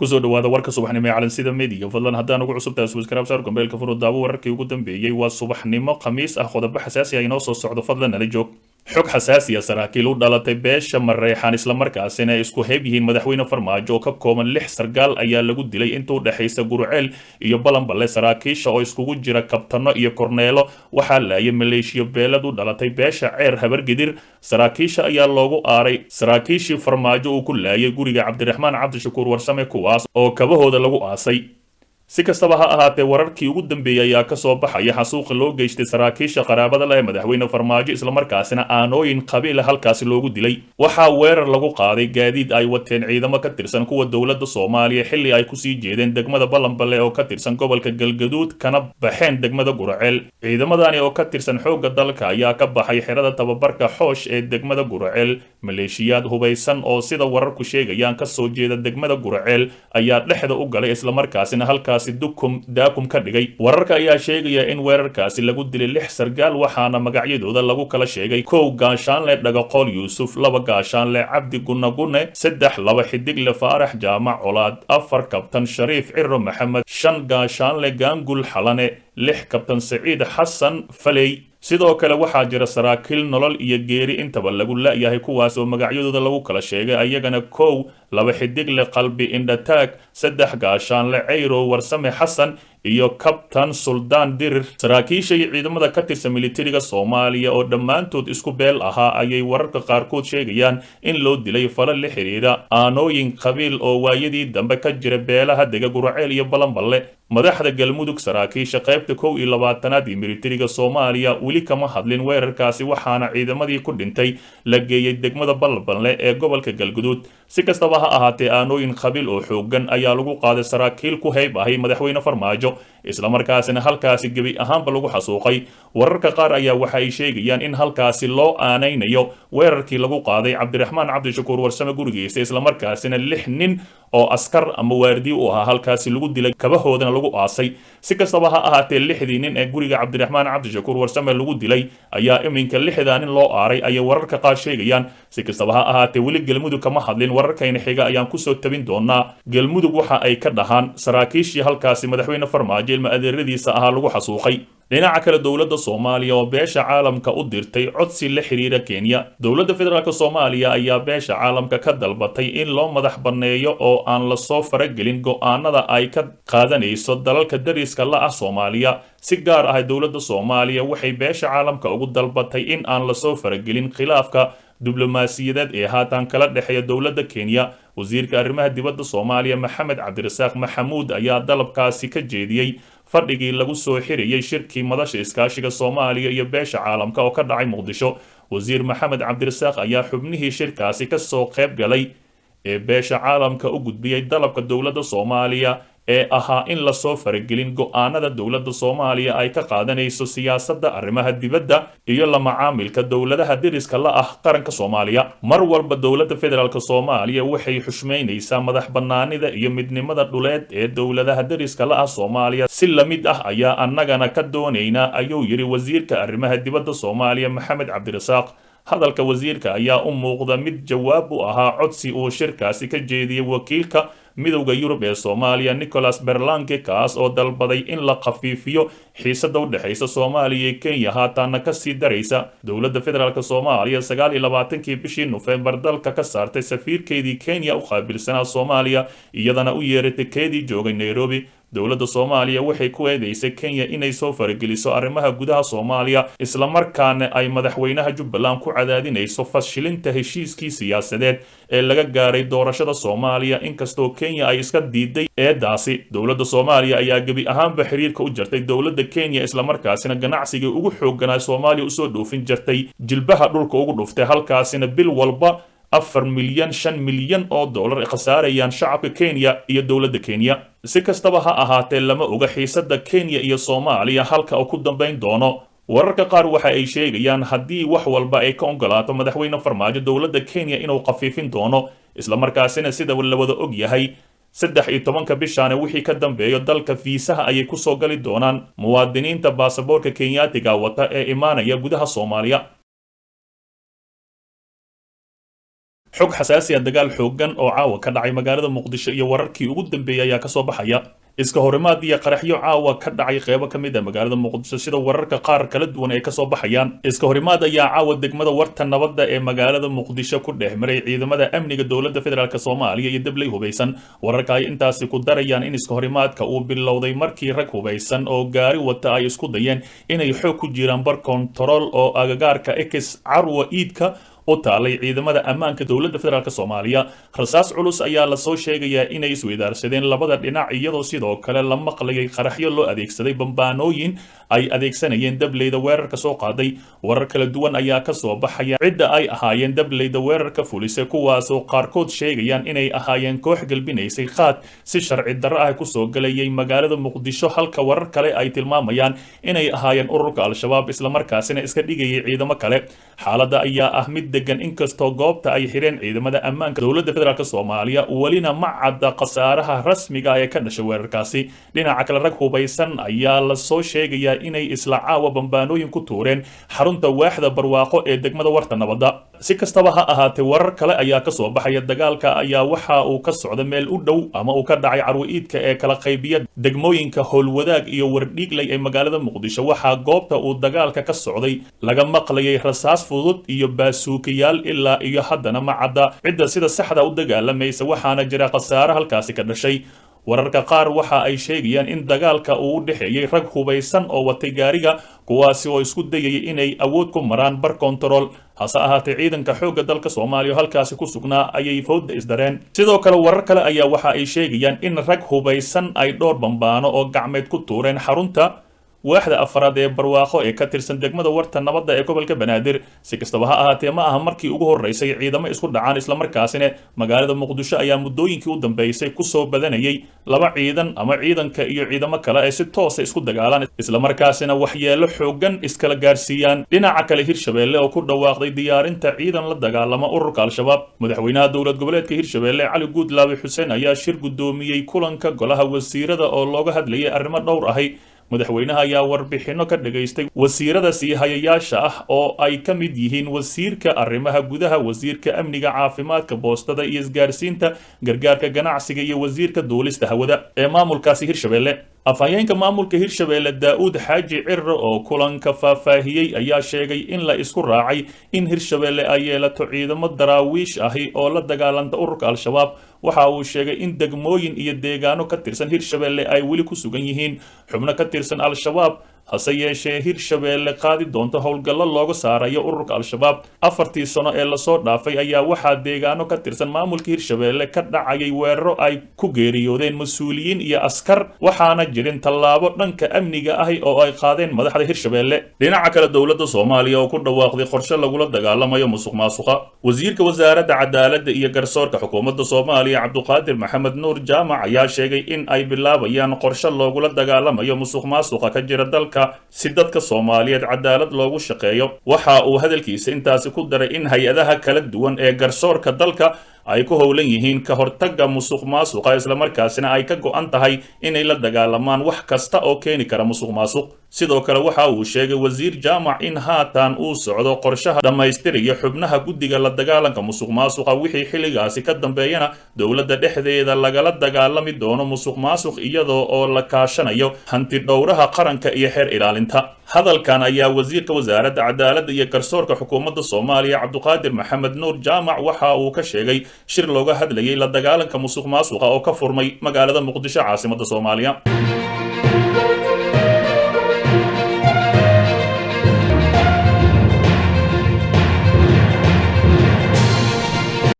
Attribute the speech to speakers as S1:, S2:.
S1: Kusoo dhawaada warka subaxnimo ee Calansida Media. Fadlan haddaan ugu cusub tahay, subscribe saar, gambeelka furo, daawo wararkii ugu dambeeyey. Waa subaxnimo Khamiis ah, qodobo xasaasi ah inoo soo socdo. Fadlan nala joog. Xog xasaasiya: saraakiil u dhalatay beesha Mareexaan, islamarkaasina ay isku heeb yihiin madaxweyne Farmaajo, oo ka kooban lix sargaal ayaa lagu dilay inta u dhexaysa Gurceel iyo Balanballe. Saraakiisha oo iskugu jira kabtano iyo korneelo waxaa laayay maleeshiyo beelad u dhalatay beesha Ceer Habargidir. Saraakiisha ayaa loogu aaray saraakiishii Farmaajo uu ku laayay guriga Cabdiraxmaan Cabdishakuur Warsame, kuwaas oo kabahooda lagu aasay. Si kastaba ha ahaatee, wararkii ugu dambeeyey ayaa kasoo baxaya xasuuqa loo geystay saraakiisha qaraabada leh madaxweyne Farmaajo, islamarkaasina aanooyin qabiila halkaasi loogu dilay. Waxaa weerar lagu qaaday gaadiid ay wateen ciidamo ka tirsan kuwa dowladda Soomaaliya, xilli ay kusii jeedeen degmada Balanballe oo ka tirsan gobolka Galgaduud, kana baxeen degmada Guraceel. Ciidamadani oo ka tirsan xoogga dalka ayaa ka baxay xerada tababarka Xoosh ee degmada Guraceel. Maleeshiyaad hubaysan oo sida wararku sheegayaan kasoo jeeda degmada Guraceel ayaa dhexda u galay, islamarkaasina halkaas dukum daakum ka dhigay. Wararka ayaa sheegaya in weerarkaasi lagu dilay lix sargaal, waxaana magacyadooda lagu kala sheegay: 1, gaashaanle Dhagaqool Yuusuf; 2, gaashaanle Cabdi Gunagune; 3, laba xidigle Faarax Jaamac Colaad; 4, kabtan Shariif Ciro Maxamed; 5, gaashaanle Gaangul Xalane; 6, kabtan Saciid Xasan Faley. Sidoo kale waxaa jira saraakiil nolol iyo geeri intaba lagu la'yahay, kuwaas oo magacyadooda lagu kala sheegay ayagana: 1, laba xidigle Qalbi Indhataag; 3, gaashaanle Cayrow Warsame Xasan iyo kabtan Suldaan Dirir. Saraakiisha iyo ciidamada ka tirsan militariga Soomaaliya oo dhammaantood isku beel ahaa ayay wararka qaarkood sheegayaan in loo dilay fala la xiriira aanooyin qabiil oo waayadii dambe ka jira beelaha dega Guraceel iyo Balanballe. Madaxda Galmudug, saraakiisha qaybta 21aad iyo militariga Soomaaliya weli kama hadlin weerarkaasi, waxaana ciidamadii ku dhintay la geeyey degmada Balanballe ee gobolka Galguduud. Si kastaba ha ahaatee, aanooyin qabiil oo xoogan ayaa lagu qaaday saraakiil ku heyb ahay madaxweyne Farmaajo, islamarkaasina halkaasi gebi ahaanba lagu xasuuqay. Wararka qaar ayaa waxa ay sheegayaan in halkaasi loo aanaynayo weerarkii lagu qaaday Cabdiraxmaan Cabdishakuur Warsame gurigiisa, islamarkaasina lix nin oo askar ama waardiye u ahaa halkaasi lagu dilay, kabahoodana lagu aasay. Si kastaba ha ahaatee, lixdii nin ee guriga Cabdiraxmaan Cabdishakuur Warsame lagu dilay ayaa iminka lixdaa nin loo aaray, ayay wararka qaar sheegayaan. Si kastaba ha ahaatee, weli Galmudug kama hadlin. Wararkayna xiga ayaan kusoo tabin doonaa Galmudug waxa ay ka dhahaan saraakiishii halkaasi madaxweyne Farmaajo ilma adeeradiisa ahaa lagu xasuuqay. Dhinaca kale, dowladda Soomaaliya oo beesha caalamka u dirtay codsi la xiriira Kenya. Dowladda federaalk Soomaaliya ayaa beesha caalamka ka dalbatay in loo madax banneeyo oo aan lasoo faragelin go'aanada ay ka qaadanayso dalalka dariska la ah Soomaaliya. Si gaar ah, dowladda Soomaaliya waxay beesha caalamka ugu dalbatay in aan lasoo faragelin khilaafka diblomaasiyadeed ee haatan kala dhexeeya dowladda Kenya. Wasiirka arrimaha dibadda Soomaaliya, Maxamed Cabdirasaaq Maxamuud, ayaa dalabkaasi ka jeediyey fadhigii lagu soo xiriyey shirkii madasha iskaashiga Soomaaliya iyo beesha caalamka oo ka dhacay Muqdisho. Wasiir Maxamed Cabdirasaaq ayaa xubnihii shirkaasi kasoo qayb galay ee beesha caalamka u gudbiyey dalabka dowladda Soomaaliya ee ahaa in lasoo faragelin go'aanada dowladda Soomaaliya ay ka qaadanayso siyaasadda arrimaha dibadda iyo la macaamilka dowladaha deriska la ah qaranka Soomaaliya. Mar walba dowladda federaalk Soomaaliya waxay xushmaynaysaa madax bannaanida iyo midnimada dhuleed ee dowladaha deriska la ah Soomaaliya. Si lamid ah ayaa annagana ka doonaynaa, ayuu yidhi wasiirka arrimaha dibadda Soomaaliya, Maxamed Cabdirasaaq. Hadalka wasiirka ayaa u muuqda mid jawaab u ahaa codsi uu shirkaasi ka jeediyey wakiilka Midowda Yurub ee Soomaaliya, Nicolas Berlanke, kaas oo dalbaday in la khafiifiyo xiisada u dhexaysa Soomaaliya iyo Kenya, haataana kasii daraysa. Dowladda federaalk Soomaaliya 29kii bishii Nofembar dalka ka saartay safiirkeedii Kenya u qaabilsanaa Soomaaliya, iyadana u yeeratay keedii joogay Nairobi. Dowladda Soomaaliya waxay ku eedeysay Kenya inay soo farageliso arrimaha gudaha Soomaaliya, islamarkaana ay madaxweynaha Jubbaland ku cadaadinayso fashilinta heshiiskii siyaasadeed ee laga gaaray doorashada Soomaaliya, inkastoo Kenya ay iska diiday eedaasi. Dowladda Soomaaliya ayaa gebi ahaanba xiriirka u jartay dowladda Kenya, islamarkaasina ganacsigii ugu xoogganaa Soomaaliya usoo dhoofin jartay jilbaha dhulka ugu dhuftay, halkaasina bil walba 4 milyan, 5 milyan oo dollar khasaarayaan shacabka Kenya iyo dowladda Kenya. Si kastaba ha ahaatee, lama oga xiisadda Kenya iyo Soomaaliya halka uu ku dambayn doono. Wararka qaar waxa ay sheegayaan haddii wax walba ay ka ogolaato madaxweyne Farmaajo dowladda Kenya inuu khafiifin doono, islamarkaasina sida la wada og yahay 13ka bishaane wixii ka dambeeyo dalka fiisaha ayay kusoo gali doonaan muwaadiniinta baasaboorka Kenyaatiga wata ee imaanaya gudaha Soomaaliya. Xog xasaasi ah: dagaal xooggan oo caawa ka dhacay magaalada Muqdisho iyo wararkii ugu dambeeyay ayaa kasoo baxaya. Iska horimaad iyo qaraxyo caawa ka dhacay qeybo ka mid ah magaalada Muqdisho, sida wararka qaar kala duwan ay kasoo baxayaan. Iska horimaad ayaa caawa degmada Warta Nabadda ee magaalada Muqdisho ku dhex maray ciidamada amniga dowladda federaalk Soomaaliya iyo dabley hubaysan. Wararka ay intaasi ku darayaan in iska horimaadka uu bilowday markii rag hubaysan oo gaari wata ay isku dayeen inay xoog ku jiraan bar kontarool oo agagaarka Ex Carwa Iidka u taalay ciidamada ammaanka dowladda federaalk Soomaaliya. Rasaas culus ayaa lasoo sheegayaa inay isweydaarsadeen labada dhinac, iyadoo sidoo kale la maqlayay qaraxyo loo adeegsaday bambaanooyin ay adeegsanayeen dableyda weerarka soo qaaday. Warar kala duwan ayaa kasoo baxaya cidda ay ahaayeen dableyda weerarka fulise, kuwaasoo qaarkood sheegayaan inay ahaayeen koox galbinaysay qaad si sharci darro ah kusoo galayay magaalada Muqdisho, halka warar kale ay tilmaamayaan inay ahaayeen ururka Al-Shabaab, islamarkaasina iska dhigayay ciidamo kale. Xaaladda ayaa ah mid degan, inkastoo goobta ay xireen ciidamada ammaanka dowladda federaalk Soomaaliya. Welina ma cadda khasaaraha rasmiga ah ee ka dhashay weerarkaasi. Dhinaca kale, rag hubaysan ayaa lasoo sheegayaa inay isla caawa bambaanooyin ku tuureen xarunta waaxda Barwaaqo ee degmada Warta Nabadda. Si kastaba ha ahaatee, warar kale ayaa kasoo baxaya. Dagaalka ayaa waxa uu ka socda meel u dhow ama uu ka dhacay Carwo-Iidka ee kala qaybiya degmooyinka Howlwadaag iyo Wardhiigley ee magaalada Muqdisho. Waxaa goobta uu dagaalka ka socday laga maqlayay rasaas fudud iyo baasuukayaal. Ilaa iyo haddana ma cadda cidda sida saxda u dagaalamaysa, waxaana jira khasaare halkaasi ka dhashay. Wararka qaar waxa ay sheegayaan in dagaalka uu u dhexeeyey rag hubaysan oo watay gaariga, kuwaasi oo isku dayayay inay awood ku maraan bar kontarool. Hase ahaatee, ciidanka xoogga dalka Soomaaliya oo halkaasi ku sugnaa ayay fowda isdareen. Sidoo kale, warar kale ayaa waxa ay sheegayaan in rag hubaysan ay dhowr bambaano oo gacmeed ku tuureen xarunta waaxda afraad ee Barwaaqo ee ka tirsan degmada Warta Nabadda ee gobolka Banaadir. Si kastaba ha ahaatee, ma aha markii ugu horreysay ciidamo isku dhacaan, islamarkaasina magaalada Muqdisho ayaa muddooyinkii u dambeysay kusoo badanayay laba ciidan ama ciidanka iyo ciidamo kale ay si toosa isku dagaalaan, islamarkaasina waxyeelo xooggan iskala gaarsiiyaan. Dhinaca kale, Hirshabeelle oo ku dhawaaqday diyaarinta ciidan la dagaalama ururka Al-Shabaab. Madaxweynaha dowlad goboleedka Hirshabeelle, Cali Guudlaabe Xuseen, ayaa shir guddoomiyey kulanka golaha wasiirada oo looga hadlayay arrimo dhowr ahi. Madaxweynaha ayaa warbixinno ka dhagaystay wasiirada sii hayayaasha ah oo ay ka mid yihiin wasiirka arrimaha gudaha, wasiirka amniga, caafimaadka, boostada iyo isgaarsiinta, gargaarka, ganacsiga iyo wasiirka duulista hawada ee maamulkaasi Hirshabeelle. Afhayeenka maamulka Hirshabeelle, Daa-uud Xaaji Cirre, oo kulanka faahfaahiyey ayaa sheegay in la isku raacay in Hirshabeelle ay yeelato ciidamo daraawiish ahi oo la dagaalanta ururka Al-Shabaab. Waxa uu sheegay in degmooyin iyo deegaano ka tirsan Hirshabeelle ay weli ku sugan yihiin xubno ka tirsan Al-Shabaab, hase yeeshee Hirshabeelle qaadi doonto howlgallo looga saarayo ururka Al-Shabaab. 4-tii sano ee lasoo dhaafay ayaa waxaa deegaano ka tirsan maamulka Hirshabeelle ka dhacayay weeraro ay ku geeriyoodeen mas-uuliyiin iyo askar, waxaana jirin tallaabo dhanka amniga ahi oo ay qaadeen madaxda Hirshabeelle. Dhinaca kale, dowladda Soomaaliya oo ku dhawaaqday qorshe lagula dagaalamayo musuq maasuqa. Wasiirka wasaaradda cadaaladda iyo garsoorka xukuumadda Soomaaliya, Cabduqaadir Maxamed Nuur Jaamac, ayaa sheegay in ay bilaabayaan qorshe loogula dagaalamayo musuq maasuqa ka jira dalka, si dadka Soomaaliyeed cadaalad loogu shaqeeyo. Waxa uu hadalkiisa intaasi ku daray in hay-adaha kala duwan ee garsoorka dalka ay ku howlan yihiin ka hortagga musuq maasuqa, islamarkaasina ay ka go'an tahay inay la dagaalamaan wax kasta oo keeni kara musuq maasuq. Sidoo kale, waxa uu sheegay wasiir Jaamac in haatan uu socdo qorshaha dhammaystiraya xubnaha guddiga la dagaalanka musuq maasuqa, wixii xilligaasi ka dambeeyana dowladda dhexdeeda lagala dagaalami doono musuq maasuq, iyadoo oo la kaashanayo hanti dhowraha qaranka iyo xeer ilaalinta. Hadalkan ayaa wasiirka wasaaradda cadaaladda iyo garsoorka xukuumadda Soomaaliya, Cabduqaadir Maxamed Nuur Jaamac, waxa uu ka sheegay shir looga hadlayay la dagaalanka musuq maasuqa oo ka furmay magaalada Muqdisho, caasimadda Soomaaliya.